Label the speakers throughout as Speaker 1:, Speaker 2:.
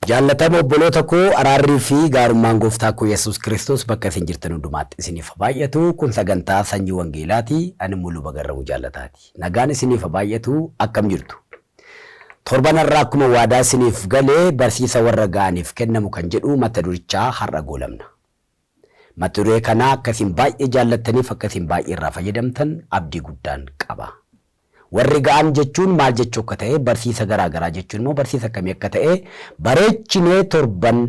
Speaker 1: Jaallatama obboloota koo, araarrii fi gaarummaan gooftaa koo Yesuus Kiristoos bakka isin jirtan hundumaatti isiniif haa baay'atu. Kun sagantaa Sanyii Wangeelaati. Ani immoo Luba Garramuu Jaallataati. Nagaan isiniif haa baay'atu. Akkam jirtu? Torban har'aa akkuma waadaa isiniif gale barsiisa warra ga'aniif kennamu kan jedhu mata durichaa har'a goolabna. Mata duree kana akka isin baay'ee jaallattaniif akka isin baay'ee irraa fayyadamtan abdii guddaan qaba. Warri ga'an jechuun maal jechuu akka ta'e, barsiisa garaa garaa jechuun immoo barsiisa akkamii akka ta'e bareechinee torban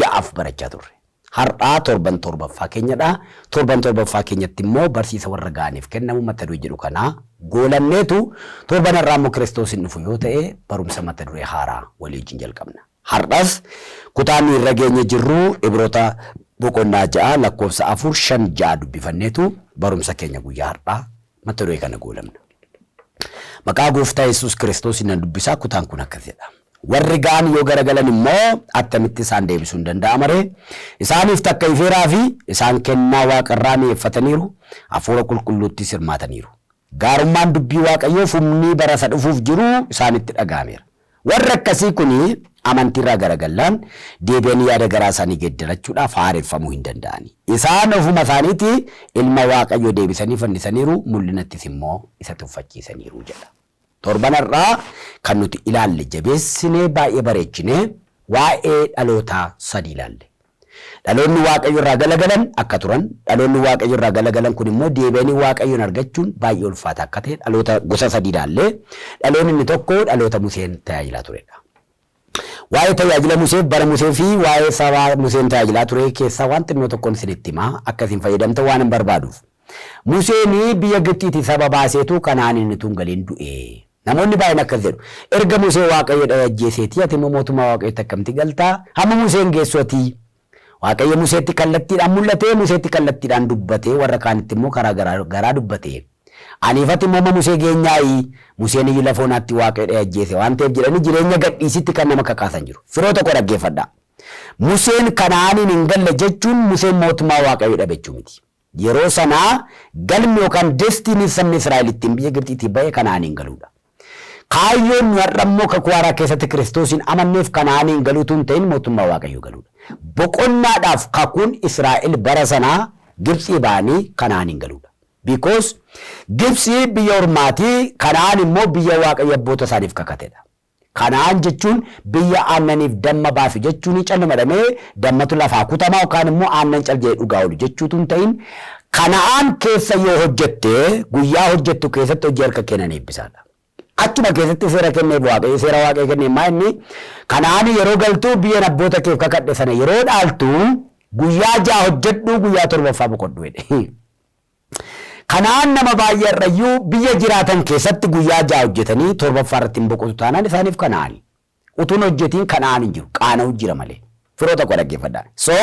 Speaker 1: 6f barachaa turre. Har'aa torban torbaffaa keenyadha. Torban torbaffaa keenyatti immoo barsiisa warra ga'aniif kennamu mata duree jedhu kana goolabneetu torban har'aa immoo Kiristoos hin dhufu yoo ta'e barumsa mata duree haaraa walii wajjin jalqabna. Har'as kutaan nu irra geenye jirru Ibroota boqonnaa 6 lakkoofsa 4, 5, 6 dubbifanneetu barumsa keenya guyyaa har'aa mata duree kana goolabna. Maqaa Gooftaa Yesuus Kiristoosiin nan dubbisaa, kutaan kun akkas jedha. Warri ga'an yoo garagalan immoo attamitti isaan deebisuun danda'ama ree? Isaaniif takka ifeeraa fi isaan kennaa waaqarraa mi'eeffataniiru, hafuura qulqulluuttis hirmaataniiru. Gaarummaan dubbii Waaqayyoof humni bara isa dhufuuf jiru isaanitti dhaga'ameera. Warri akkasii kun amantiirraa garagallaan deebi'anii yaada garaa isaanii geeddarachuudhaaf haareffamuu hin danda'ani. Isaan ofuma isaaniitii ilma Waaqayyoo deebisanii fannisaniiru, mul'inattis immoo isa tuffachiisaniiru jedha. Torban har'aa kan nuti ilaalle jabeessinee baay'ee bareechinee waa'ee dhalootaa sadii ilaalle. Dhaloonni Waaqayyo irraa galagalan akka turan, dhaloonni Waaqayyo irraa galagalan kun immoo deebi'anii Waaqayyoon argachuun baay'ee ulfaataa akka ta'e dhaloota gosa sadii ilaalle. Dhaloonni inni tokko dhaloota Museen tajaajilaa turedha. Waa'ee tajaajila Musee, bara Musee fi waa'ee saba Museen tajaajilaa ture keessaa waan xinnoo tokkoon isinitti hima, akka isin fayyadamtan waan hin barbaaduuf. Museen biyya Gibxiitii saba baaseetu Kana'aaniin utuu hin galin du'e. Namoonni baay'een akkas jedhu. Erga Musee Waaqayyo dha'ee ajjeeseetii ati immoo mootummaa Waaqayyootti akkamitti galtaa? Hamma Museen geessu ati Waaqayyo Museetti kallattiidhaan mul'atee, Museetti kallattiidhaan dubbatee, warra kaanitti immoo karaa garaa garaa dubbatee. Aniif ati immoo amma Musee geenyaayii? Museen iyyuu lafa onaatti Waaqayyo dha'ee ajjeese waan ta'eef jedhanii jireenya gadhiisitti kan nama kakaasan jiru. Firoota koo dhaggeeffadhaa. Museen Kana'aaniin hin galle jechuun Museen mootummaa Waaqayyoo dhabe jechuu miti. Yeroo sana galmi yookaan destiny sabni Israa'el ittiin biyya Gibxiitii ba'e Kana'aaniin galuudha. Kaayyoon nu har'a immoo kakuu haaraa keessatti Kiristoosiin amanneef Kana'aaniin galuu utuu hin ta'in mootummaa Waaqayyoo galuudha. Boqonnaadhaaf kakuun Israa'el bara sanaa Gibxii ba'anii Kana'aaniin galuudha. Because Gibxii biyya ormaati, Kana'aan immoo biyya Waaqayyo abboota isaaniif kakatedha. Kana'aan jechuun biyya aannaniif damma baasu jechuun calluma jedhamee dammatu lafaa kutamaa yookaan immoo aannan cal jedhee dhugaa oolu jechuutu hin ta'in, Kana'aan keessa yoo hojjette guyyaa hojjettu keessatti hojii harka kee nan eebbisaadha. Achuma keessatti seera kenneef Waaqayyo, seera Waaqayyo kenneef maa inni Kana'aan yeroo galtu biyyan abboota keef kakadhe sana yeroo dhaaltu guyyaa 6 hojjedhu guyyaa torbaffaa boqodhu jedhe. Kana'aan nama baay'ee har'ayyuu biyya jiraatan keessatti guyyaa 6 hojjetanii torbaffaa irratti hin boqotu taanaan isaaniif Kana'aani. Utuun hojjetiin Kana'aan hin jiru. Qaana'u jira malee. Firoota koo dhaggeeffadhaa. So,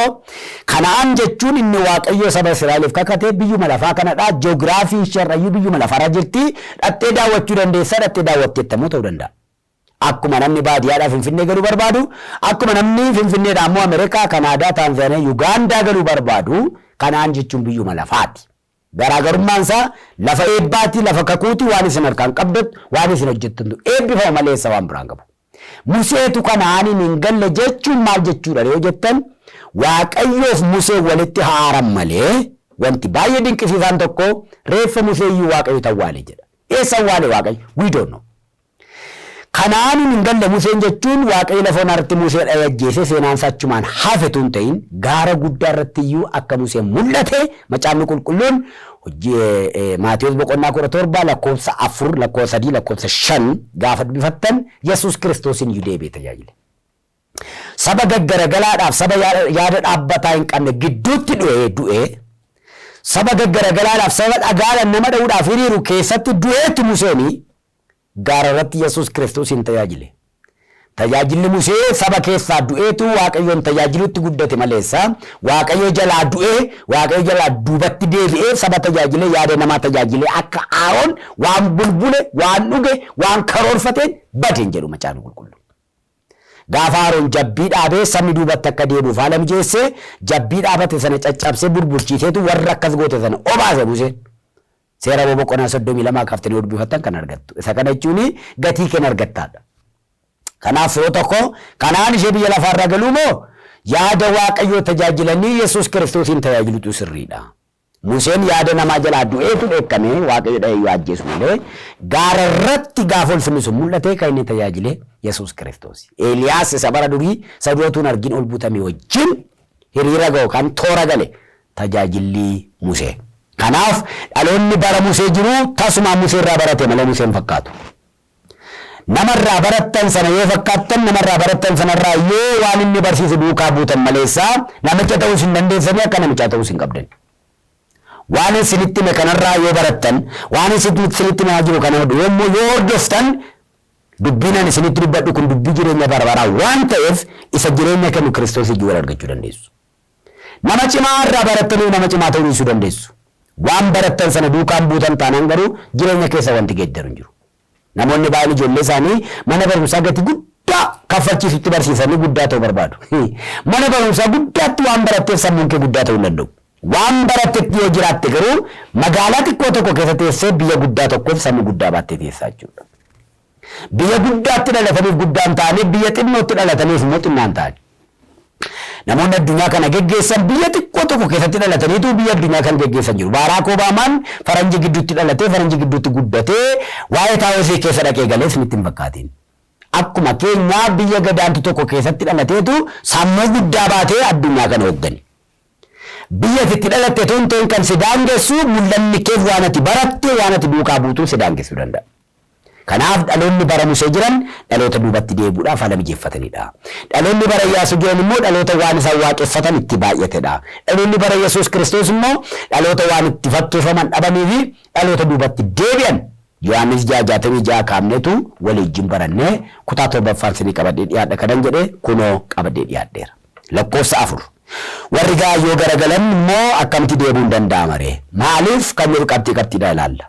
Speaker 1: Kana'aan jechuun inni Waaqayyo saba Israa'eliif kakate biyyuma lafaa kanadha. Ji'oogiraafiin ishee har'ayyuu biyyuma lafaarra jirti. Dhattee daawwachuu dandeessa, dhattee daawwatteetta immoo ta'uu danda'a. Akkuma namni baadiyyaadhaa Finfinnee galuu barbaadu, akkuma namni Finfinneedhaa immoo Ameerikaa, Kanaadaa, Taanzaaniyaa, Yugaandaa galuu barbaadu, Kana'aan jechuun biyyuma lafaati. Garaagarummaan isaa lafa eebbaati, lafa kakuuti, waan isin harkaan qabdattu, waan isin hojjettantu eebbifama malee isa waan biraan qabu. Museetu Kana'aaniin hin galle jechuun maal jechuudha yoo jettan, Waaqayyoof Museen walitti haaran malee wanti baay'ee dinqisiisaan tokko reeffa Musee iyyuu Waaqayyotu awwaale jedha. Eessa awwaale Waaqayyo? We don't know. Kana'aaniin hin galle Museen jechuun Waaqayyo lafa onaa irratti Musee dha'ee ajjeesee seenaan isaa achumaan hafe utuu hin ta'in gaara guddaa irratti iyyuu akka Museen mul'ate Macaafni Qulqulluun hojii Maatewos boqonnaa 17 lakkoofsa 4 lakkoofsa 3 lakkoofsa 5 gaafa dubbifattan Yesuus Kiristoosiin iyyuu deebi'ee tajaajile. Saba gaggaragalaadhaaf saba yaada dhaabbataa hin qabne gidduutti du'ee du'ee saba gaggaragalaadhaaf saba dhagaadhaan nama dha'uudhaaf hiriiru keessatti du'eetu Museenii gaara irratti Yesuus Kiristoosiin tajaajile. Tajaajilli Musee saba keessaa du'eetu Waaqayyoon tajaajiluutti guddate maleessa Waaqayyo jalaa du'ee Waaqayyo jalaa duubatti deebi'ee saba tajaajilee yaada namaa tajaajilee akka Aaroon waan bulbule, waan dhuge, waan karoorfateen bade hin jedhu Macaafni Qulqulluun. Gaafa Aaroon jabbii dhaabee sabni duubatti akka deebi'uuf haala mijeesse, jabbii dhaabate sana caccabsee bulbulchiiseetu warra akkas goote sana obaase Museen. Seera Ba'uu boqonnaa 32 kaaftanii yoo dubbifattan kan argattu. Isa kana jechuun gatii kee argattaadha. Kanaaf yeroo tokko Kana'aan ishee biyya lafaarraa galuu moo yaada Waaqayyoo tajaajilanii Yesuus Kiristoosiin tajaajilutu sirriidha. Museen yaada namaa jalaa du'eetu dheekkamee Waaqayyo dha'ee yoo ajjeesu malee gaara irratti gaafa ulfinni sun mul'ate kan inni tajaajile Yesuus Kiristoos. Eeliyaas isa bara durii isa du'atu hin argin ol butame wajjin hiriira ga'u kan toora gale tajaajilli Musee. Kanaaf dhaloonni bara Musee jiru tasumaa Musee irraa barate malee Museen fakkaatu. Namarraa barattan sana yoo fakkaattan, namarraa barattan sanarraa yoo waan inni barsiise duukaa buutan maleessaa namicha ta'uus hin dandeessanii, akka namichaa ta'uus hin qabdan. Waan isinitti hime kanarraa yoo barattan, waan isinitti himaa jiru kana yommuu yoo hordoftan, dubbiin ani isinitti dubbadhu kun dubbii jireenya bara baraa waan ta'eef isa jireenya kennu Kiristoos wajjin wal argachuu dandeessu. Nama cimaa irraa barattanii nama cimaa ta'uu dhiisuu dandeessu. Waan barattan sana duukaan buutan taanaan garuu jireenya keessa wanti geeddaru hin jiru. Namoonni baay'een ijoollee isaanii mana barumsaa gatii guddaa kaffalchiisutti barsiisanii guddaa ta'uu barbaadu. Mana barumsaa guddaatti waan baratteef sammuun kee guddaa ta'uu hin danda'u. Waan barattetti yoo jiraatte garuu magaalaa xiqqoo tokko keessa teessee biyya guddaa tokkoof sammuu guddaa baattee teessaa jechuudha. Biyya guddaatti dhalataniif guddaan ta'anii, biyya xinnootti dhalataniif immoo xinnaan ta'ani. Namoonni addunyaa kana geggeessan biyya xiqqoo tokko keessatti dhalataniitu biyya addunyaa kan geggeessan jiru. Baaraak Obaamaan faranjii gidduutti dhalatee, faranjii gidduutti guddatee, waa'ee taawosii keessa dhaqee galee isinitti hin fakkaatiin. Akkuma keenyaa biyya gadaantu tokko keessatti dhalateetu sammuu guddaa baatee addunyaa kana hooggane. Biyya ati itti dhalatte otoo hin ta'in kan si daangessu mul'anni keef waan ati baratte, waan ati duukaa buutuu si daangessuu danda'a. Kanaaf dhaloonni bara Musee jiran dhaloota duubatti deebi'uudhaaf haala mijeeffatanidha. Dhaloonni bara Iyyaasuu jiran immoo dhaloota waan isaan waaqeffatan itti baay'atedha. Dhaloonni bara Yesuus Kiristoos immoo dhaloota waan itti fakkeeffaman dhabanii fi dhaloota duubatti deebi'an. Yohaannis 6:66 kaafneetu waliijjin barannee kutaa 7ffaan isinii qabadhee dhiyaadha kanan jedhe kunoo qabadhee dhiyaadheera. Lakkoofsa 4. Warri ga'an yoo garagalan immoo akkamitti deebi'uun danda'ama ree? Maaliif kan jedhu qabxii qabxiidhaan ilaalla.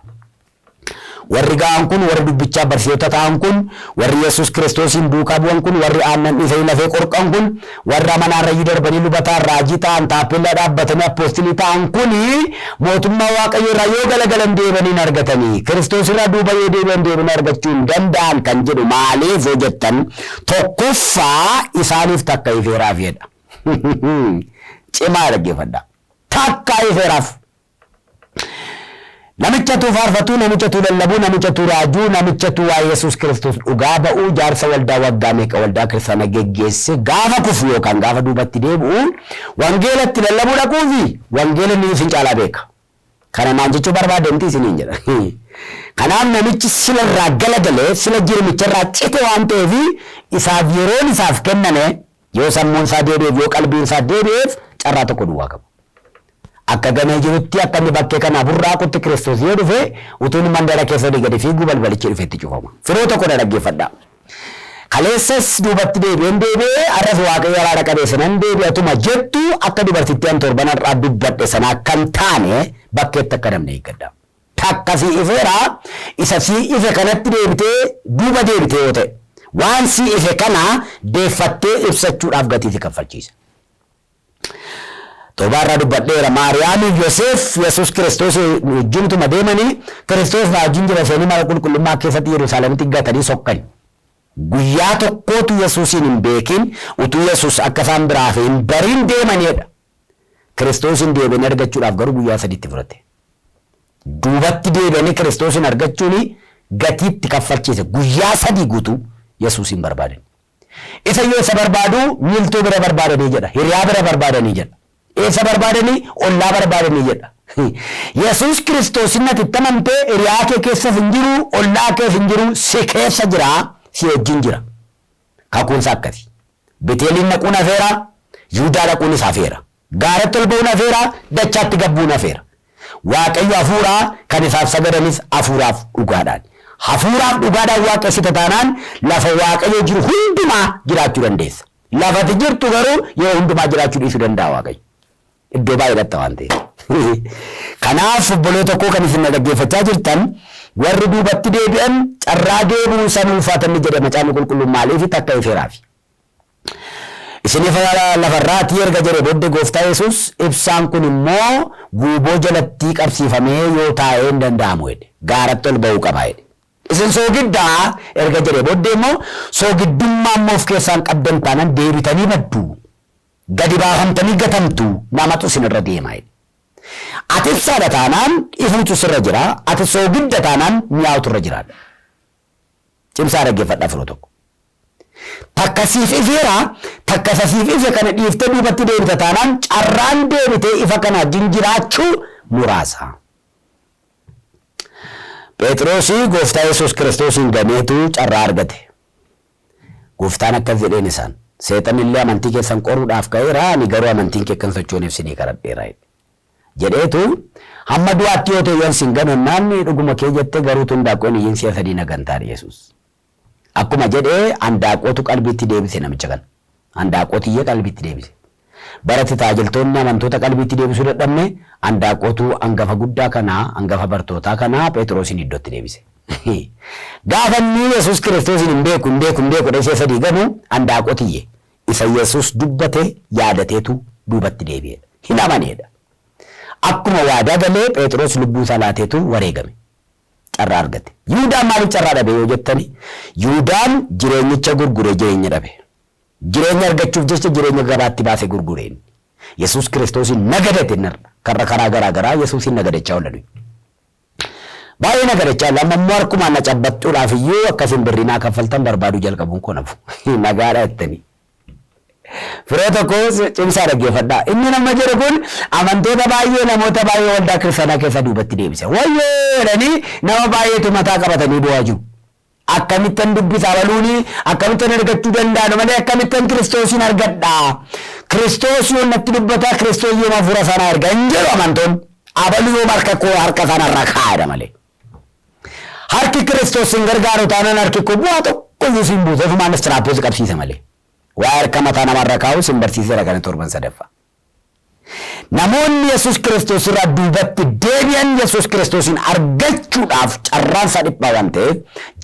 Speaker 1: Warri ga'an kun, warri dubbichaa barsiisota ta'an kun, warri Yesuus Kiristoosiin duukaa bu'an kun, warri aannan dhiisanii lafee qorqan kun, warri amanaarrayyuu darbanii luba ta'an, raajii ta'an, taappellaa dhaabbatanii appoostilii ta'an kun mootummaa Waaqayyoo irraa yoo galagalan deebi'anii hin argatanii, Kiristoos irraa duuba yoo deebi'an deebi'anii argachuu hin danda'an kan jedhu maaliif yoo jettan, tokkoffaa isaaniif takka ifeeraaf jedha. Cimaa dhaggeeffadhaa. Takka ifeeraaf. Namichatu faarfatu, namichatu lallabu, namichatu raajuu, namichatu waa'ee Yesuus Kiristoos dhugaa ba'uu, jaarsa waldaa waggaa meeqa waldaa kiristaanaa geggeesse gaafa kufu yookaan gaafa duubatti deebi'u wangeelatti lallabuu dhaquufi wangeela inni isin caalaa beeka. Kana naan jechuu barbaade miti isiniin jedha. Kanaaf namichi sila irraa galagalee, sila jirmicha irraa cite waan ta'eef isaaf yeroon isaaf kenname yoo sammuun isaa deebi'eef, yoo qalbiin isaa deebi'eef carraa tokko duwwaa qaba. Akka gamee jirutti, akka inni bakkee kanaa burraaqutti Kiristoos yoo dhufe, utuu inni mandara keessa olii gadi fiiguu balbalichi dhufee itti cufama. Firoota koo na dhaggeeffadhaa. Kaleessas duubatti deebi'een deebi'ee, har'as Waaqayyo araara qabeessa nan deebi'atuma jettu akka dubartittii an torban har'aa dubbadhe sanaa akka hin taane bakkeetti akka namni eeggadhaa. Takka sii ifeera, isa sii ife kanatti deebitee duuba deebitee yoo ta'e, waan sii ife kana deeffattee ibsachuudhaaf gatii si kaffalchiisa. Torbaa irraa dubbadheera. Maariyaamiif Yoseef Yesuus Kiristoos wajjin utuma deemanii Kiristoos na wajjin jira seeni mana qulqullummaa keessatti Yerusaalemitti gatanii sokkan. Guyyaa tokkootu Yesuusiin hin beekin, utuu Yesuus akka isaan biraa hafe hin bariin deemanidha. Kiristoosiin deebi'anii argachuudhaaf garuu guyyaa sadiitti fudhate. Duubatti deebi'anii Kiristoosiin argachuun gatii itti kaffalchiise. Guyyaa 3 guutuu Yesuusiin barbaadan. Isa yoo isa barbaadu miiltoo bira barbaadanii jedha. Hiriyaa bira barbaadanii jedha. Eessa barbaadanii? Ollaa barbaadanii jedha. Yesuus Kiristoos inni ati itti amante hiriyaa kee keessas hin jiru, ollaa kees hin jiru, si keessa jira, si wajjin jira. Kakuun isaa akkasi. Beteeliin dhaquun hafeera, Yihudaa dhaquunis hafeera. Gaaratti ol ba'uun hafeera, dachaatti gad bu'uun hafeera. Waaqayyo hafuura, kan isaaf sagadanis hafuuraaf dhugaadhaan. Hafuuraaf dhugaadhaan waaqessita taanaan lafa Waaqayyo jiru hundumaa jiraachuu dandeessa. Lafa ati jirtu garuu yeroo hundumaa jiraachuu dhiisuu danda'a Waaqayyo. Iddoo baay'ee dhatta waan ta'eef. Kanaaf obboloota koo kan isin na dhaggeeffachaa jirtan, warri duubatti deebi'an carraa deebi'uun isaan ulfaata inni jedhe Macaafni Qulqulluun maaliifi? Takka ifeeraafi. Isin ifa lafa irraatii erga jedhee booddee Gooftaa Yesuus, ibsaan kun immoo guuboo jalattii qabsiifamee yoo taa'ee hin danda'amu jedhe. Gaaratti ol ba'uu qaba jedhe. Isin soogiddaa erga jedhee booddee immoo soogiddummaa immoo of keessaan qabdan taanaan deebitanii baddu. Gadi baafamtanii gatamtu, namatu isinirra deema jedhe. Ati ibsaadha taanaan ifuutu sirra jira, ati soogidda taanaan mi'aawutu irra jiraadha. Cimsaa dhaggeeffadhaa firoo tokko. Takka siif ifeera, takka isa siif ife kana dhiiftee duubatti deebita taanaan carraan deebitee ifa kana wajjin jiraachuu muraasa. Phexroosii gooftaa Yesuus Kiristoosiin ganeetu carraa argate. Gooftaan akkas jedheen isaan. Seexanni illee amantii keessan qoruudhaaf ka'eera, ani garuu amantiin kee akka hin sochooneef sinii kadhadheera jedhe. Jedheetu hamma du'aatti yoo ta'e yoon sin ganu jennaan dhuguma kee jette garuu tun daaqoon iyyin si'a sadii na gantaadha Yesuus. Akkuma jedhe handaaqootu qalbiitti deebise namicha kana. Handaaqootu iyyee qalbiitti deebise. Bara itti tajaajiltoonni amantoota qalbiitti deebisuu dadhabne handaaqootu hangafa guddaa kana, hangafa bartootaa kana Phexrosin iddootti deebise. Gaafa inni Yesuus Kiristoosin hin beeku, hin beeku, hin beeku jedhee si'a sadii ganu handaaqootu iyye. Isa Yesuus dubbate yaadateetu duubatti deebi'edha. Hin amaneedha. Akkuma waadaa galee Phexros lubbuu isaa laateetu wareegame. Carraa argate. Yihuudaan maaliif carraa dhabe yoo jettani, Yihuudaan jireenyicha gurguree jireenya dhabe. Jireenya argachuuf jecha jireenya gabaatti baasee gurgure inni. Yesuus Kiristoosiin nagadate inni har'a. Karra karaa garaa garaa Yesuusiin nagadachaa oola nuyi. Baay'ee nagadachaa oola. Amma immoo harkumaan na cabbaxxuudhaaf iyyuu akkasiin birrii naa kaffaltan barbaaduu jalqabuun koo nafu. Nagaadha jettanii. Firoo tokko cimsaa dhaggeeffadhaa. Inni nama jedhu kun amantoota baay'ee, namoota baay'ee waldaa kiristaanaa keessaa duubatti deebise. Wayyoo jedhanii nama baay'eetu mataa qabatanii boo'aa jiru. Akkamittan dubbisa abaluuni, akkamittan argachuu danda'an malee akkamittan Kiristoosiin argadha. Kiristoos yoo natti dubbata, Kiristoos yoo hafuura sana erga hin jedhu amantoonni. Abalu yoo harka koo harka sanarra kaa'edha malee. Harki Kiristoos sin gargaaru taanaan harki koo bu'aa tokko iyyuu siin buusu, ofumaan istiraappoo si qabsiisa malee. Waa'ee harka mataa namarra kaa'u sin barsiiseera kana torban sadaffaa. Namoonni Yesuus Kiristoos irraa duubatti deebi'an Yesuus Kiristoosiin argachuudhaaf carraan isaa dhiphaa waan ta'eef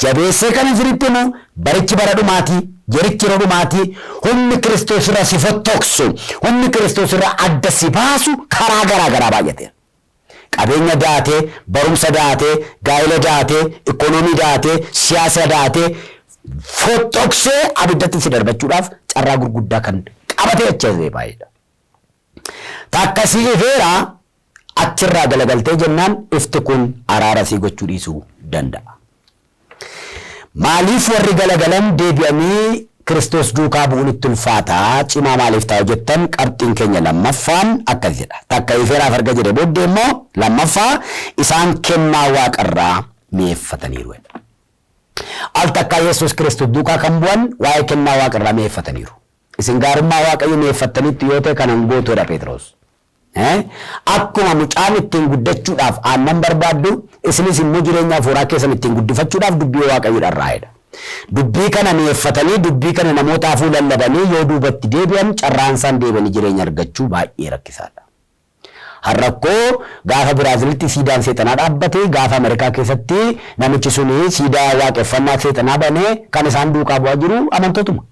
Speaker 1: jabeessee kan isinitti himu barichi bara dhumaatii, yerichi yeroo dhumaatii, humni Kiristoos irraa si fottoksu, humni Kiristoos irraa adda si baasu karaa garaa garaa baay'ateera. Qabeenya daatee, barumsa daatee, gaa'ela daatee, ikoonoomii daatee, siyaasa daatee fottoksee abiddatti si darbachuudhaaf carraa gurguddaa kan qabatee achi as baay'eedha. Takka si ifeera achirraa galagaltee jennaan ifti kun araara sii gochuu dhiisuu danda'a. Maaliif warri galagalan deebi'anii Kiristoos duukaa bu'uun itti ulfaataa cimaa maaliif ta'a jettan qabxiin keenya lammaffaan akkas jedha. Takka ifeeraaf erga jedhe booddee immoo lammaffaa isaan kennaa waaqarraa mi'eeffataniiru jedha. Al takkaa Yesuus Kiristoos duukaa kan bu'an waa'ee kennaa waaqarraa mi'eeffataniiru. Isin gaarummaa Waaqayyo mi'eeffattaniittu yoo ta'e kanan gootu jedha Phexros. Akkuma mucaan ittiin guddachuudhaaf aannan barbaaddu, isinis immoo jireenya hafuuraa keessan ittiin guddifachuudhaaf dubbii Waaqayyo dharraa'edha. Dubbii kana mi'eeffatanii, dubbii kana namootaafuu lallabanii yoo duubatti deebi'an carraan isaan deebi'anii jireenya argachuu baay'ee rakkisaadha. Har'a akkoo gaafa Biraazilitti siidaan seexanaa dhaabbate, gaafa Ameerikaa keessatti namichi suni siidaa waaqeffannaa seexanaa bane kan isaan duukaa bu'aa jiru amantootuma.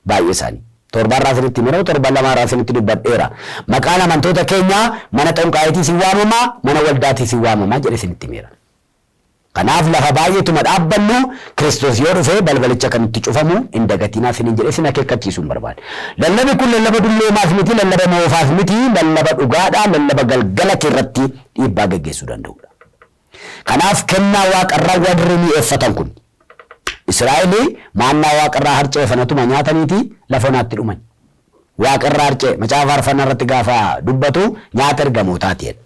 Speaker 1: Baay'ee isaanii. Torban irraa isinitti himeera, torban lama irraa isinitti dubbadheera. Maqaan amantoota keenyaa mana xonqaayitii isin waamamaa, mana waldaatii isin waamamaa jedhe isinitti himeera. Kanaaf lafa baay'eetuma dhaabbannu Kiristoos yoo dhufe balbalicha kan itti cufamu hin dagatinaa isiniin jedhee isin akeekkachiisuun barbaada. Lallabi kun lallaba dulloomaas miti, lallaba moofaas miti, lallaba dhugaadha, lallaba galgala kee irratti dhiibbaa geggeessuu danda'udha. Kanaaf kennaa waaqarraa warri mi'eeffatan kun Israa'el maannaa waaqarraa harca'e sanatuma nyaataniiti lafa onaatti dhuman. Waaqarraa harca'e macaafa faarfannaa irratti gaafa dubbatu nyaata ergamootaati jedha.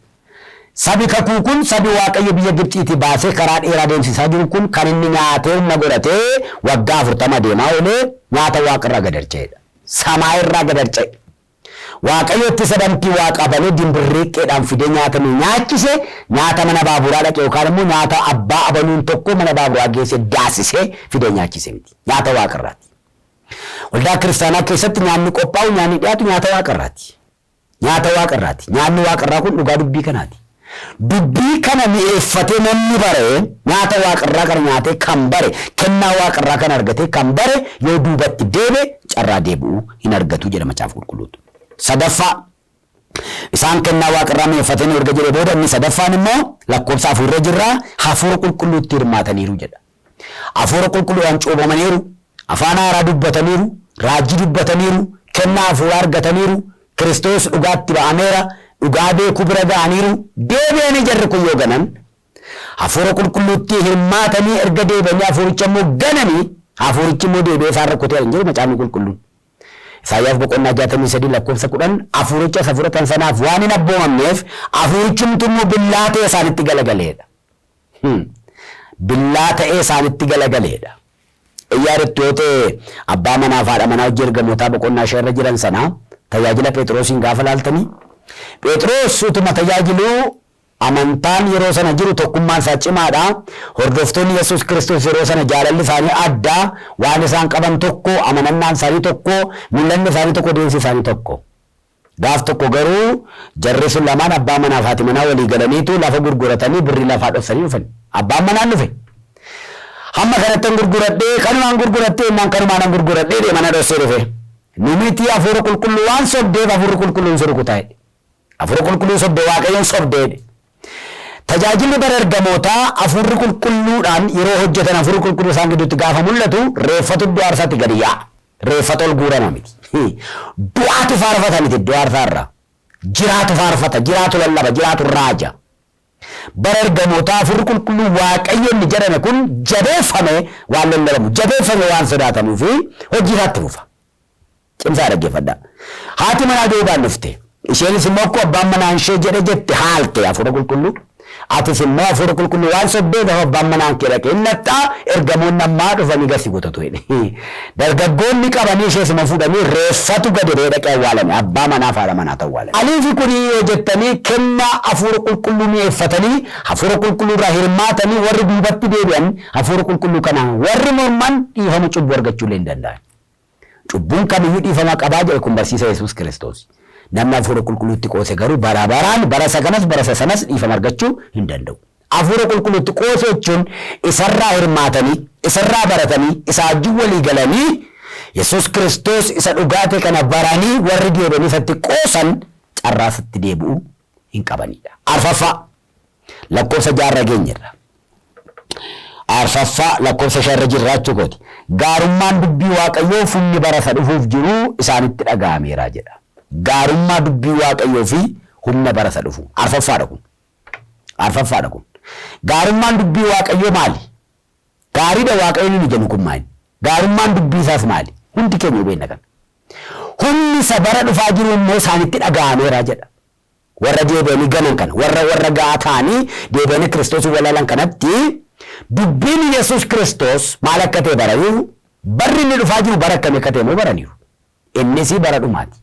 Speaker 1: Sabi kakuu kun sabi Waaqayyo biyya Gibxiitii baasee karaa dheeraa deemsisaa jiru kun kan inni nyaatee humna godhatee waggaa 40 deemaa oolee nyaata waaqarraa gad harca'edha. Samaayirraa gad harca'e. Waaqayyo ittisa bantii waaqaa banee dimbirriiqqeedhaan fidee nyaata nu nyaachise, nyaata mana baaburaa dhaqe yookaan immoo nyaata abbaa abaluun tokko mana baaburaa geesse daasisee fidee nyaachise miti. Nyaata waaqarraati. Waldaa kiristaanaa keessatti nyaanni qophaa'u, nyaanni dhiyaatu nyaata waaqarraati. Nyaata waaqarraati. Nyaanni waaqarraa kun dhugaa dubbii kanaati. Dubbii kana mi'eeffatee namni bare, nyaata waaqarraa kana nyaatee kan bare, kennaa waaqarraa kana argatee kan bare yoo duubatti deebe carraa deebi'uu hin argatu jedha macaafa qulqulluutu. Sadaffaa isaan kennaa waaqarraa mi'eeffatanii erga jedhee booda inni sadaffaan immoo lakkoofsa afuurra jirra hafuura qulqulluutti hirmaataniiru jedha. Hafuura qulqulluudhaan cuuphamaniiru, afaan haaraa dubbataniiru, raajii dubbataniiru, kennaa hafuuraa argataniiru, Kiristoos dhugaatti ba'ameera, dhugaa beekuu bira ga'aniiru. Deebi'anii jarri kun yoo ganan, hafuura qulqulluutti hirmaatanii erga deebi'anii hafuuricha immoo gananii, hafuurichi immoo deebi'ee isaan rukutee hin jiru macaafni qulqulluun. Isaayyaas boqonnaa 63 lakkoofsa 10, hafuuricha isa fudhatan sanaaf waan hin abboomamneef hafuurichumtu immoo billaa ta'ee isaanitti galagaleedha. Billaa ta'ee isaanitti galagaleedha. Iyyaaritti yoo ta'e abbaa manaa fi haadha manaa hojii ergamootaa boqonnaa 5 irra jiran sana tajaajila Phexrosiin gaafa laaltanii, Phexros utuma tajaajiluu amantaan yeroo sana jiru tokkummaan isaa cimaadha. Hordoftoonni Yesuus Kiristoos yeroo sana jaalalli isaanii adda, waan isaan qaban tokko, amanannaan isaanii tokko, mul'anni isaanii tokko, deemsi isaanii tokko. Gaaf tokko garuu jarri sun lamaan abbaa manaa fi haati manaa walii galaniitu lafa gurguratanii birrii lafaa dhoksanii dhufan. Abbaan manaan dhufe. Hamma kanattan gurguradhee, kanumaan gurgurattee jennaan kanumaan gurguradhee jedhee mana dhoksee dhufe. Nu miti, hafuura qulqulluu waan sobdeef hafuurri qulqulluun si rukutaa jedhe. Hafuura qulqulluu sobde, Waaqayyoon sobde jedhe. Tajaajilli bara ergamootaa hafuurri qulqulluudhaan yeroo hojjetan, hafuurri qulqulluu isaan gidduutti gaafa mul'atu, reeffatu iddoo aarsaatti gadi yaa'a. Reeffatu ol guurama miti. Du'aatu faarfata miti iddoo aarsaarraa. Jiraatu faarfata, jiraatu lallaba, jiraatu raaja. Bara ergamootaa hafuurri qulqulluu Waaqayyo inni jedhame kun jabeeffame waan lallabamu, jabeeffame waan sodaatamuu fi hojii isaatti fufa. Cimsaa dhaggeeffadhaa. Haati manaa duubaan dhufte. Isheenis immoo akkuma abbaan manaan ishee jedhe jette haalte hafuura qulqulluu. Atis immoo hafuura qulqulluu waan sobdeef gaafa abbaan manaan kee dhaqee hin naxxaa, ergamoonni ammaa dhufanii gasi gotatu jedhe. Dargaggoonni qabanii ishees immoo fuudhanii reeffatu gadi ba'ee dhaqee awwaalame. Abbaa manaa fi haadha manaatu awwaalame. Maaliif kuni yoo jettanii, kennaa hafuura qulqulluu mi'eeffatanii, hafuura qulqulluu irraa hirmaatanii warri duubatti deebi'an, hafuura qulqulluu kana warri morman dhiifama cubbuu argachuu illee hin danda'an. Cubbuun kamiyyuu dhiifama qabaa jedhe, kun barsiisa Yesuus Kiristoos. Namni hafuura qulqulluutti qoose garuu bara baraan, bara isa kanas bara isa sanas, dhiifama argachuu hin danda'u. Hafuura qulqulluutti qoosuu jechuun isarraa hirmaatanii, isarraa baratanii, isa wajjin walii galanii, Yesuus Kiristoos isa dhugaa ta'e kana baranii warri deebi'anii isatti qoosan carraa isatti deebi'uu hin qabanidha. Arfaffaa, lakkoofsa 6rra geenyerra. Arfaffaa, lakkoofsa 5rra jirra jechuu kooti. Gaarummaan dubbii Waaqayyoo humni bara isa dhufuuf jiru isaanitti dhaga'ameera jedha. Gaarummaa dubbii Waaqayyoo fi humna bara isa dhufu. Arfaffaadha kun. Arfaffaadha kun. Gaarummaan dubbii Waaqayyoo maali? Gaariidha Waaqayyoon inni jennu kun maali? Gaarummaan dubbii isaas maali? Hundi keenya hubenna kana. Humni isa bara dhufaa jiru immoo isaanitti dhaga'ameera jedha. Warra deebi'anii ganan kana, warra ga'aa ta'anii deebi'anii Kiristoos walaalan kanatti dubbiin Yesuus Kiristoos maal akka ta'e baraniiru, barri inni dhufaa jiru bara akkamii akka ta'e immoo baraniiru. Innis bara dhumaati.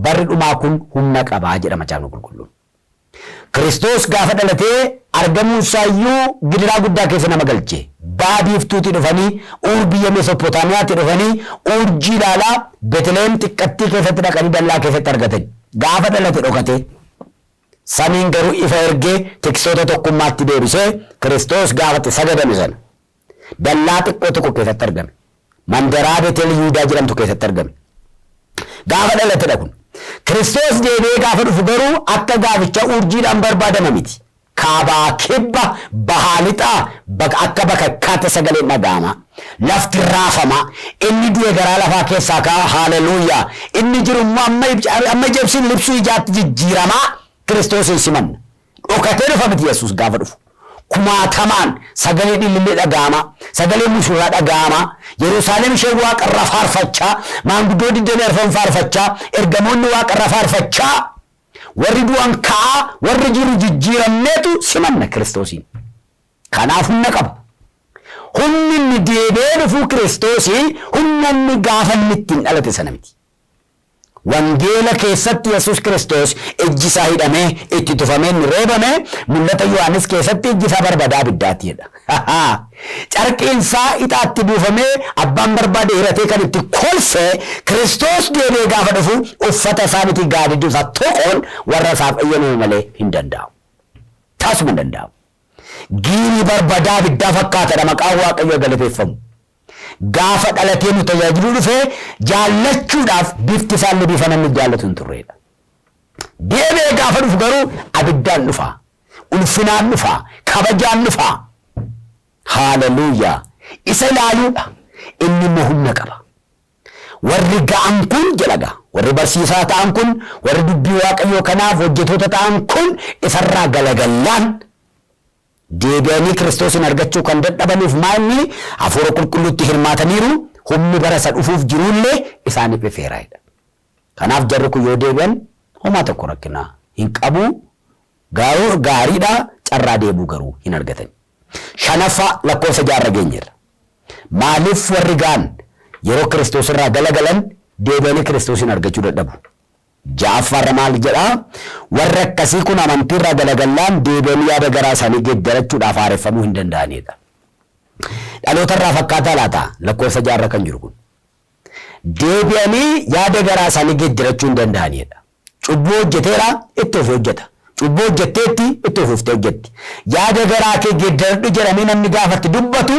Speaker 1: Barri dhumaa kun humna qabaa jedha macaafni qulqulluun. Kiristoos gaafa dhalatee argamuun isaayyuu gidiraa guddaa keessa nama galche. Baha biiftuutii dhufanii, Uur biyya Mesophotaamiyaatti dhufanii, urjii ilaalaa Betlehem xiqqattii keessatti dhaqanii dallaa keessatti argatan. Gaafa dhalate dhokate. Samiin garuu ifa ergee tiksoota tokkummaatti deebisee, Kiristoos gaafa itti sagadame sana dallaa xiqqoo tokko keessatti argame. Mandaraa Betel Yihudaa jedhamtu keessatti argame. Gaafa dhalatedha kun. Kiristoos deebi'ee gaafa dhufu garuu akka gaaficha urjiidhaan barbaadama miti. Kaabaa kibba, bahaa lixaa, akka bakakkaatti sagaleen dhaga'ama. Lafti raafama. Inni du'e garaa lafaa keessaa ka'a. Haaleluuyaa. Inni jiru immoo amma ija ibsuun libsuu ijaatti jijjiiramaa Kiristoosin simanna. Dhokatee dhufa miti Yesuus gaafa dhufu. Kumaatamaan sagalee dhillillee dhaga'ama. Sagalee mushurraa dhaga'ama. Yerusaalem isheen waaqarraa faarfachaa, maanguddoo 24 faarfachaa, ergamoonni waaqarraa faarfachaa, warri du'an ka'aa, warri jiru jijjiiramneetu simanna Kiristoosiin. Kanaaf humna qaba. Humni inni deebi'ee dhufuu Kiristoosii humna inni gaafa inni ittiin dhalate sana miti. Wangeela keessatti Yesuus Kiristoos ijji isaa hidhamee, itti tufamee inni reebame, mul'ata Yohaannis keessatti ijji isaa barbadaa abiddaati jedha. Carqiin isaa ixaatti buufamee abbaan barbaade hiratee kan itti kolfe Kiristoos deebi'ee gaafa dhufu uffata isaa miti gaadidduu isaa tuquun warra isaaf eeyyamame malee hin danda'amu. Tasuma hin danda'amu. Giinii barbadaa abiddaa fakkaatadha, maqaan Waaqayyoo galateeffamu. Gaafa dhalatee nu tajaajiluu dhufee jaallachuudhaaf bifti isaallee bifa namni jaallatu hin turredha. Deebi'ee gaafa dhufu garuu abiddaan dhufa. Ulfinaan dhufa. Kabajaan dhufa. Haaleluuyaa. Isa ilaaluudha. Inni immoo humna qaba. Warri ga'an kun jedha gaa. Warri barsiisaa ta'an kun, warri dubbii Waaqayyoo kanaaf hojjetoota ta'an kun isarraa galagallaan deebi'anii Kiristoosin argachuu kan dadhabaniif maa inni hafuura qulqulluutti hirmaataniiru, humni bara isa dhufuuf jiruullee isaaniif ifeera jedha. Kanaaf jarri kun yoo deebi'an homaa tokko rakkina hin qabu. Garuu gaariidha, carraa deebuu garuu hin argatan. Shanaffaa lakkoofsa 6 irra geenyeerra. Maaliif warri ga'an yeroo Kiristoos irraa galagalan deebi'anii Kiristoosin argachuu dadhabu? Ja'affaarra maal jedhaa? Warri akkasii kun amantii irraa galagallaan deebi'anii yaada garaa isaanii geeddarachuudhaaf haareffamuu hin danda'anidha. Dhaloota irraa fakkaataa laata? Lakkoofsa 6 irra kan jiru kun. Deebi'anii yaada garaa isaanii geeddarachuu hin danda'anidha. Cubbuu hojjeteera, itti fufee hojjeta. Cubbuu hojjetteetti, itti fuftee hojjetti. Yaada garaa kee geeddaradhu jedhamee namni gaafa itti dubbatu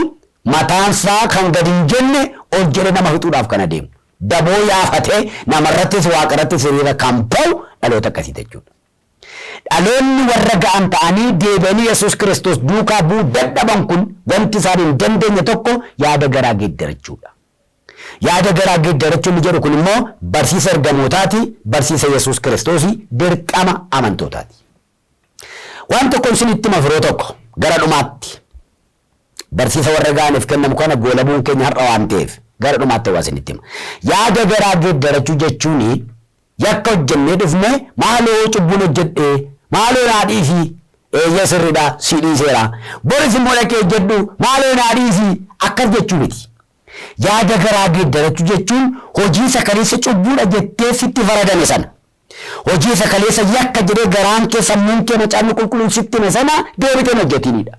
Speaker 1: mataansaa kan gad hin jenne ol jedhee nama fixuudhaaf kan adeemu. Daboo yaafatee namarrattis waaqarrattis hiriira kan ba'u dhaloota akkasiiti jechuudha. Dhaloonni warra ga'an ta'anii deebi'anii Yesuus Kiristoos duukaa bu'uu dadhaban kun wanti isaan hin dandeenye tokko yaada garaa geeddarachuudha. Yaada garaa geeddarachuu inni jedhu kun immoo barsiisa ergamootaati, barsiisa Yesuus Kiristoosi, dirqama amantootaati. Waan tokkon isinitti hima firoo tokko gara dhumaatti. Barsiisa warra ga'aniif kennamu kana goolabuun keenya har'a waan ta'eef gara dhumaatti waa isinitti hima. Yaada garaa geeddarachuu jechuun yakka hojjennee dhufne maaloo cubbuun hojjedhe maaloo naa dhiisi, eeyyee sirriidha si dhiiseera. Boris immoo dhaqee hojjedhu maaloo naa dhiisi akkas jechuu miti. Yaada garaa geeddarachuu jechuun hojii isa kaleessa cubbuudha jettee sitti faradame sana, hojii isa kaleessa yakka jedhee garaan kee, sammuun kee, macaafni qulqulluun sitti hime sana deebitee hin hojjetiniidha.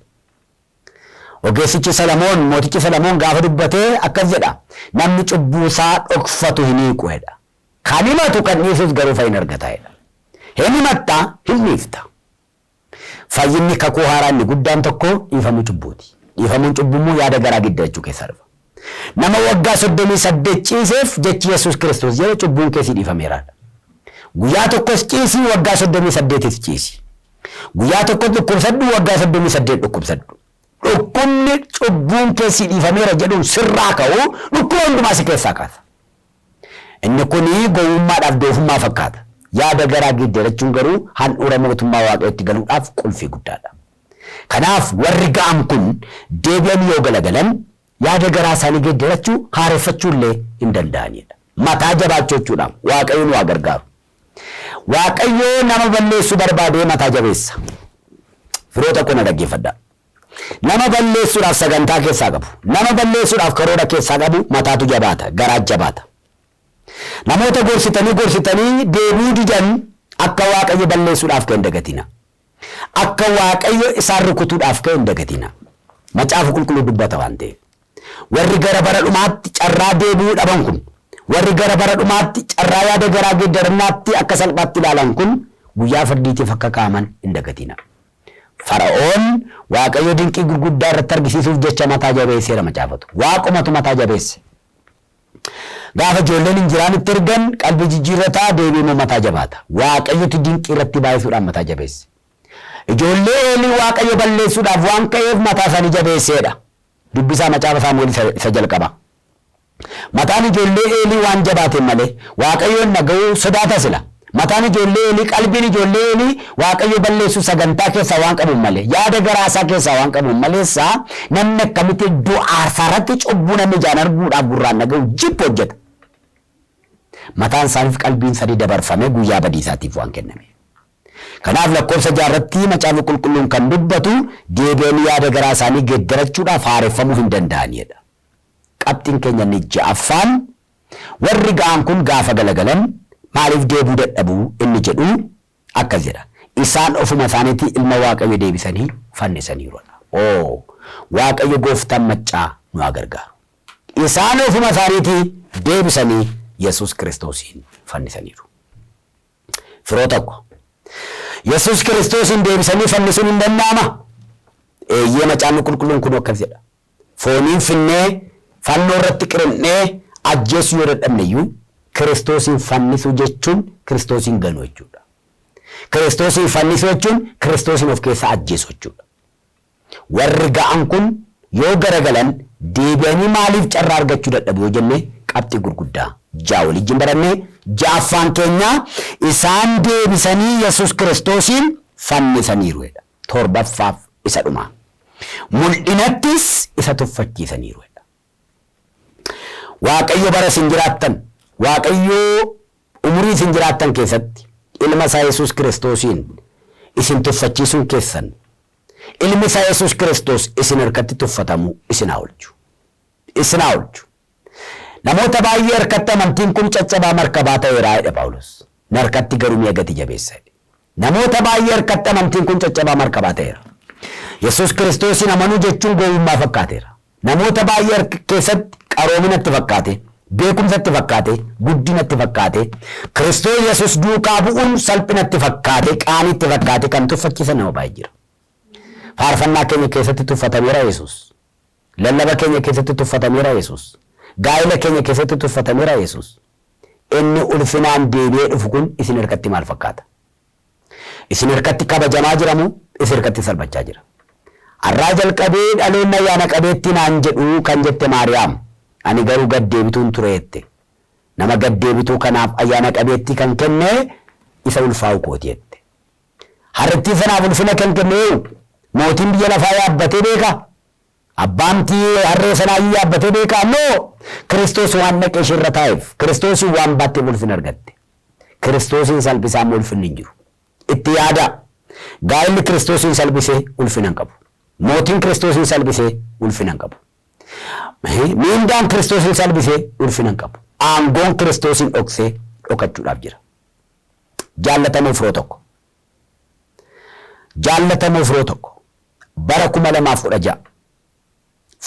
Speaker 1: Ogeessichi Salamoon, mootichi Salamoon gaafa dubbatee akkas jedha. Namni cubbuu isaa dhokfatu hin hiiku jedha. Kan himatu kan dhiisus garuu fayyina argata jedha. Hin himatta, hin dhiifta. Fayyinni kakuu haaraa inni guddaan tokko dhiifamuu cubbuuti. Dhiifamuun cubbuu immoo yaada garaa geeddarachuu keessaa dhufa. Nama waggaa 38 ciiseef jechi Yesuus Kiristoos jedhe cubbuun kee sii dhiifameeraadha. Guyyaa tokkos ciisi, waggaa 38s ciisi. Guyyaa tokkos dhukkubsadhu, waggaa 38 dhukkubsadhu. Dhukkubni cubbuun kee sii dhiifameera jedhuun sirraa ka'u dhukkuba hundumaa si keessaa kaasa. Inni kun gowwummaadhaaf doofummaa fakkaata. Yaada garaa geeddarachuun garuu handhuura mootummaa Waaqayyootti galuudhaaf qulfii guddaadha. Kanaaf warri ga'an kun deebi'anii yoo galagalan yaada garaa isaanii geeddarachuu, haareffachuu illee hin danda'anidha. Mataa jabaachuu jechuudha. Waaqayyo nu haa gargaaru. Waaqayyo nama balleessuu barbaadee mataa jabeessa. Firoota koo na dhaggeeffadhaa. Nama balleessuudhaaf sagantaa keessaa qabu, nama balleessuudhaaf karoora keessaa qabu mataatu jabaata, garaa jabaata. Namoota gorsitanii gorsitanii deebi'uu didan akka Waaqayyo balleessuudhaaf ka'e hin dagatina. Akka Waaqayyo isaan rukutuudhaaf ka'e hin dagatina. Macaafa qulqulluu dubbata waan ta'eef. Warri gara bara dhumaatti carraa deebi'uu dhaban kun, warri gara bara dhumaatti carraa yaada garaa geeddarannaatti akka salphaatti ilaalan kun guyyaa firdiitiif akka ka'aman hin dagatina. Fara'oon Waaqayyo dinqii gurguddaa irratti argisiisuuf jecha mataa jabeesseera macaafatu. Waaqumatu mataa jabeesse. Gaafa ijoolleen injiraan itti ergan qalbii jijjiirrataa deebi'ee immoo mataa jabaata. Waaqayyotu dinqii irratti baay'isuudhaan mataa jabeesse. Ijoollee Eelii Waaqayyo balleessuudhaaf waan ka'eef mataa isaanii jabeesseedha. Dubbisaa macaafa Saamu'eel isa jalqabaa. Mataan ijoollee Eelii waan jabaateen malee, Waaqayyoon dhaga'uu sodaata sila. Mataan ijoollee Eelii, qalbiin ijoollee Eelii Waaqayyo balleessuu sagantaa keessaa waan qabuun malee, yaada garaa isaa keessaa waan qabuun maleessa namni akkamitti iddoo aarsaa irratti cubbuu namni ijaan arguudhaaf gurraan dhaga'u jibbu hojjeta. Mataan isaaniif qalbiin isaanii dabarfamee guyyaa badiisaatiif waan kenname. Kanaaf lakkoofsa 6 irratti Macaafni Qulqulluun kan dubbatu deebi'anii yaada garaa isaanii geeddarachuudhaaf haareffamuu hin danda'ani jedha. Qabxiin keenya inni ja'affaan warri ga'an kun gaafa galagalan maaliif deebi'uu dadhabu inni jedhu akkas jedha. Isaan ofuma isaaniitii ilma Waaqayyo deebisanii fannisaniiru. Oo! Waaqayyo gooftaan maccaa nu haa gargaaru. Isaan ofuma isaaniitii deebisanii Yesuus Kiristoosiin fannisaniiru. Firoota ko, Yesuus Kiristoosiin deebisanii fannisuun hin danda'ama? Eeyyee, Macaafni Qulqulluun kunoo akkas jedha. Fooniin finnee, fannoo irratti qirimnee ajjeesuu yoo dadhabne iyyuu, Kiristoosiin fannisuu jechuun Kiristoosiin ganuu jechuudha. Kiristoosiin fannisuu jechuun Kiristoosiin of keessaa ajjeesuu jechuudha. Warri ga'an kun yoo garagalan deebi'anii maaliif carraa argachuu dadhabu yoo jenne qabxii gurguddaa ja'a waliin barannee ja'affaan keenya isaan deebisanii Yesuus Kiristoosiin fannisaniiru jedha. Torbaffaaf isa dhumaa. Mul'inattis isa tuffachiisaniiru jedha. Waaqayyo bara isin jiraattan, Waaqayyo umurii isin jiraattan keessatti ilma isaa Yesuus Kiristoosiin isin tuffachiisuun keessan ilmi isaa Yesuus Kiristoos isin harkatti tuffatamuu isin haa oolchu. Isin haa oolchu. Namoota baay'ee harkatti amantiin kun caccabaa markabaa ta'eera jedha Phaawulos. Na harkatti garuu mi'a gati jabeessa jedhe. Namoota baay'ee harkatti amantiin kun caccabaa markabaa ta'eera. Yesuus Kiristoosiin amanuu jechuun gowwummaa fakkaateera. Namoota baay'ee keessatti qaroominatti fakkaate, beekumsatti fakkaate, guddinatti fakkaate, Kiristoos Yesuus duukaa bu'uun salphinatti fakkaate, qaaniitti fakkaate kan tuffachiisan nama baay'ee jira. Faarfannaa keenya keessatti tuffatameera Yesuus. Lallaba keenya keessatti tuffatameera Yesuus. Gaa'ela keenya keessatti tuffatameera Yesuus. Inni ulfinaan deebi'ee dhufu kun isin harkatti maal fakkaata? Isin harkatti kabajamaa jira moo isin harkatti salphachaa jira? Har'aa jalqabee dhaloonni ayyaana qabeetti naan jedhu kan jette Maariyaam. Ani garuu gad deebituun ture jette. Nama gad deebituu kanaaf ayyaana qabeettii kan kenne isa ulfaa'u kooti jette. Harrittii sanaaf ulfina kan kenne eenyu? Mootiin biyya lafaa yaabbatee beekaa? Abbaamtii harree sanaayyuu yaabbatee beekaa? No! Kiristoos waan dhaqee isheerra taa'eef, Kiristoosiin waan baatteef ulfina argatte. Kiristoosiin salphisaa immoo ulfinni hin jiru. Itti yaadaa. Gaa'elli Kiristoosiin salphisee ulfina hin qabu. Mootiin Kiristoosiin salphisee ulfina hin qabu. Miindaan Kiristoosiin salphisee ulfina hin qabu. Aangoon Kiristoosiin dhoksee dhokachuudhaaf jira. Jaallatamoo firoo tokko. Jaallatamoo firoo tokko. Bara 2016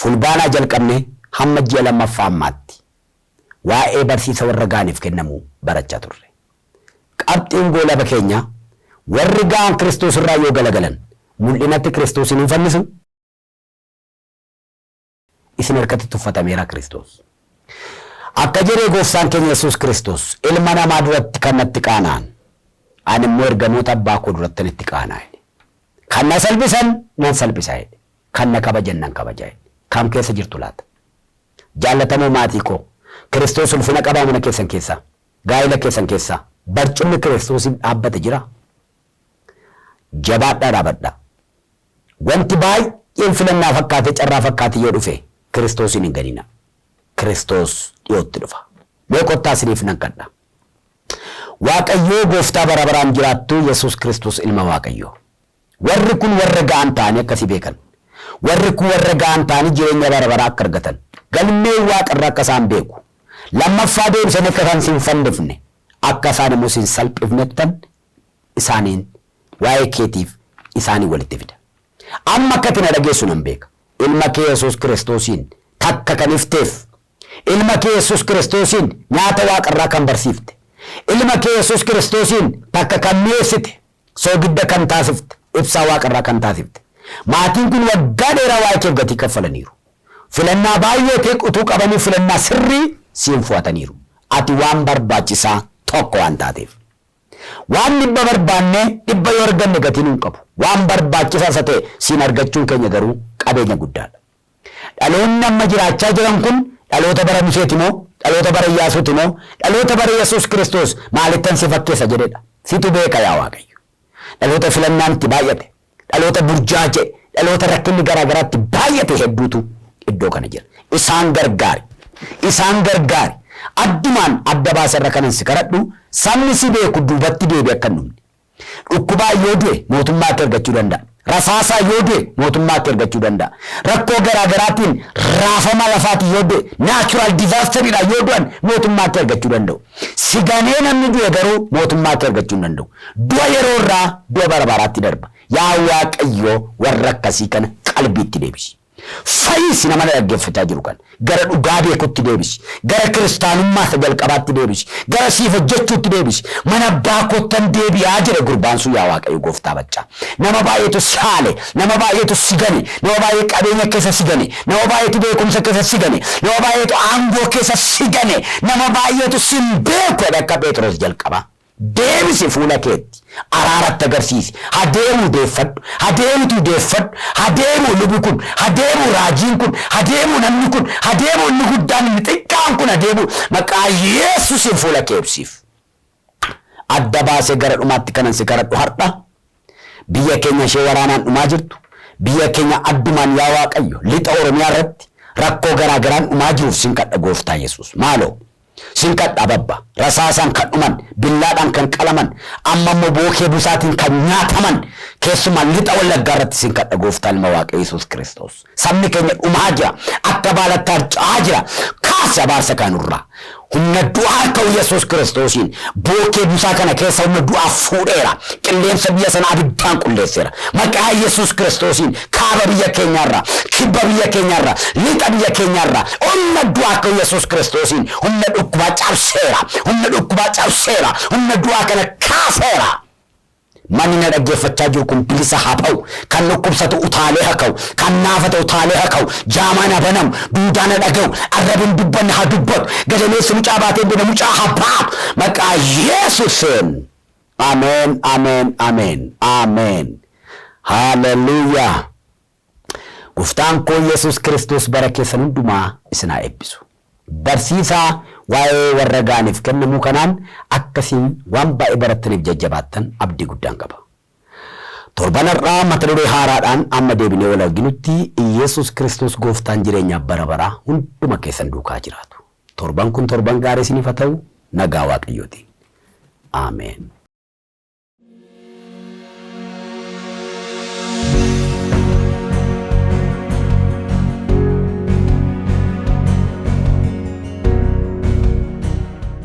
Speaker 1: fulbaanaa jalqabnee hamma ji'a lammaffaa ammaatti waa'ee barsiisa warra ga'aniif kennamu barachaa turre. Qabxiin goolaba keenyaa warri ga'an Kiristoos irraa yoo galagalan mul'inatti Kiristoosiin hin fannisu? Isin harkatti tuffatameera Kiristoos. Akka jedhee gooftaan keenya Yesuus Kiristoos ilma namaa duratti kan natti qaana'an ani immoo ergamoota abbaa koo duratti itti qaana'a jedhe. Kan na salphisan nan salphisa jedhe. Kan na kabajan nan kabaja jedhe. Kam keessa jirtu laata? Jaallatamoo maatii koo Kiristoos ulfina qabaa mana keessan keessaa, gaa'ela keessan keessaa barcumni Kiristoosiif dhaabbate jira? Jabaadhaa dhaabadhaa. Wanti baay'een filannaa fakkaatee carraa fakkaatee yoo dhufe Kiristoosiin hin ganina. Kiristoos dhiyootti dhufa. Mee kottaa isiniif nan kadha. Waaqayyoo gooftaa bara baraan jiraattu Yesuus Kiristoos ilma Waaqayyoo. Warri kun warra ga'an ta'anii akkasii beekan. Warri kun warra ga'an ta'anii jireenya bara baraa akka argatan. Galmee waaqarraa akka isaan beeku. Lammaffaa deebisanii akka isaan sin fannifne. Akka isaan immoo sin salphifnettan isaaniin waa'ee keetiif isaanii walitti fida. Amma akka ati na dhageessu nan beeka. Ilma kee Yesuus Kiristoosiin takka kan ifteef, ilma kee Yesuus Kiristoosiin nyaata waaqarraa kan barsiifte, ilma kee Yesuus Kiristoosiin takka kan mi'eessite, soogidda kan taasifte, ibsaa waaqarraa kan taasifte. Maatiin kun waggaa dheeraa waa'ee keef gatii kaffalaniiru. Filannaa baay'ee ta'e utuu qabanii filannaa sirrii siin fo'ataniiru. Ati waan barbaachisaa tokko waan taateef. Waan dhibba barbaannee dhibba yoo arganne gatii nuun qabu. Waan barbaachisaa isa ta'e siin argachuun keenya garuu qabeenya guddaadha. Dhaloonni amma jiraachaa jiran kun dhaloota bara Museeti moo dhaloota bara Iyyaasuuti moo dhaloota bara Yesuus Kiristoos maalittan si fakkeessa jedhedha. Situ beeka yaa Waaqayyo. Dhaloota filannaan itti baay'ate, dhaloota burjaaja'e, dhaloota rakkinni garaa garaatti baay'ate hedduutu iddoo kana jira. Isaan gargaari. Isaan gargaari. Addumaan adda baasarra kanan si kadhadhu sabni si beeku duubatti deebi'e akka hin dhumne. Dhukkubaa yoo du'e mootummaa kee argachuu danda'a. Rasaasaa yoo du'e mootummaa kee argachuu danda'a. Rakkoo garaa garaatiin raafama lafaatiin yoo du'e natural disasteriidhaan yoo du'an mootummaa kee argachuu danda'u. Si ganee namni du'e garuu mootummaa kee argachuu hin danda'u. Du'a yeroo irraa du'a bara baraatti darba. Yaa Waaqayyo warra akkasii kana qalbiitti deebisi. Fayyisi nama na dhaggeeffachaa jiru kana. Gara dhugaa beekutti deebisi. Gara kiristaanummaa isa jalqabaatti deebisi. Gara siif hojjechuutti deebisi. Mana abbaa koottan deebi'aa jedhe gurbaan sun yaa Waaqayyo gooftaa baccaa. Nama baay'eetu si haale, nama baay'eetu si gane, nama baay'ee qabeenya keessa si gane, nama baay'eetu beekumsa keessa si gane, nama baay'eetu aangoo keessa si gane, nama baay'eetu sin beeku jedhe akka Phexros jalqabaa. Deebisi fuula keetti. Araaratti agarsiisi. Hadeemuu deeffadhu. Hadeemtu deeffadhu. Hadeemuu lubi kun. Hadeemuu raajiin kun. Hadeemuu namni kun. Hadeemuu inni guddaan inni xiqqaan kun hadeemuu. Maqaa Yesuusiin fuula kee ibsiif. Adda baasee gara dhumaatti kanan si kadhadhu har'a. Biyya keenya ishee waraanaan dhumaa jirtu. Biyya keenya addumaan yaa Waaqayyo lixa Oromiyaa irratti rakkoo garaa garaan dhumaa jiruuf sin kadha gooftaa Yesuus. Maaloo. Sin kadha babba. Rasaasaan kan dhuman, billaadhaan kan qalaman, amma immoo bookee busaatiin kan nyaataman, keessumaa lixa Wallaggaa irratti sin kadha gooftaa ilma Waaqa Yesuus Kiristoos. Sabni keenya dhumaa jira. Akka baalatti harca'aa jira. Kaasi abaarsa kanurraa. Humna du'aa ka'u Yesuus Kiristoosiin bookee busaa kana keessa humna du'aa fuudheera. Qilleensa biyya sanaa abiddaan qulleesseera. Maqaa Yesuus Kiristoosiin kaaba biyya keenyaarraa, kibba biyya keenyaarraa, lixa biyya keenyaarraa humna du'aa ka'u Yesuus Kiristoosiin humna dhukkubaa cabseera. Humna dhukkubaa cabseera. Humna du'aa kana kaaseera. Manni na dhaggeeffachaa jiru kun bilisa haa ba'u. Kan dhukkubsatu utaalee haa ka'u. Kan naafate utaalee haa ka'u. Jaamaan haa banamu. Duudaan haa dhaga'u. Arrabin dubbanne haa dubbatu. Gadameessi mucaa baatee buna mucaa haa baatu. Maqaa Yesuusiin. Ameen, ameen, ameen, ameen. Haaleluyyaa. Gooftaan koo Yesuus Kiristoos bara keessan hundumaa isin haa eebbisu. Barsiisaa waa'ee warra ga'aniif kennamuu kanaan akkasiin waan baay'ee barattaniif jajjabaattan abdii guddaan qaba. Torban har'aa mata duree haaraadhaan amma deebinee wal arginutti Yesuus Kiristoos gooftaan jireenyaaf bara baraa hunduma keessan duukaa jiraatu. Torban kun torban gaarii isiniif haa ta'u nagaa Waaqayyootiin. Ameen.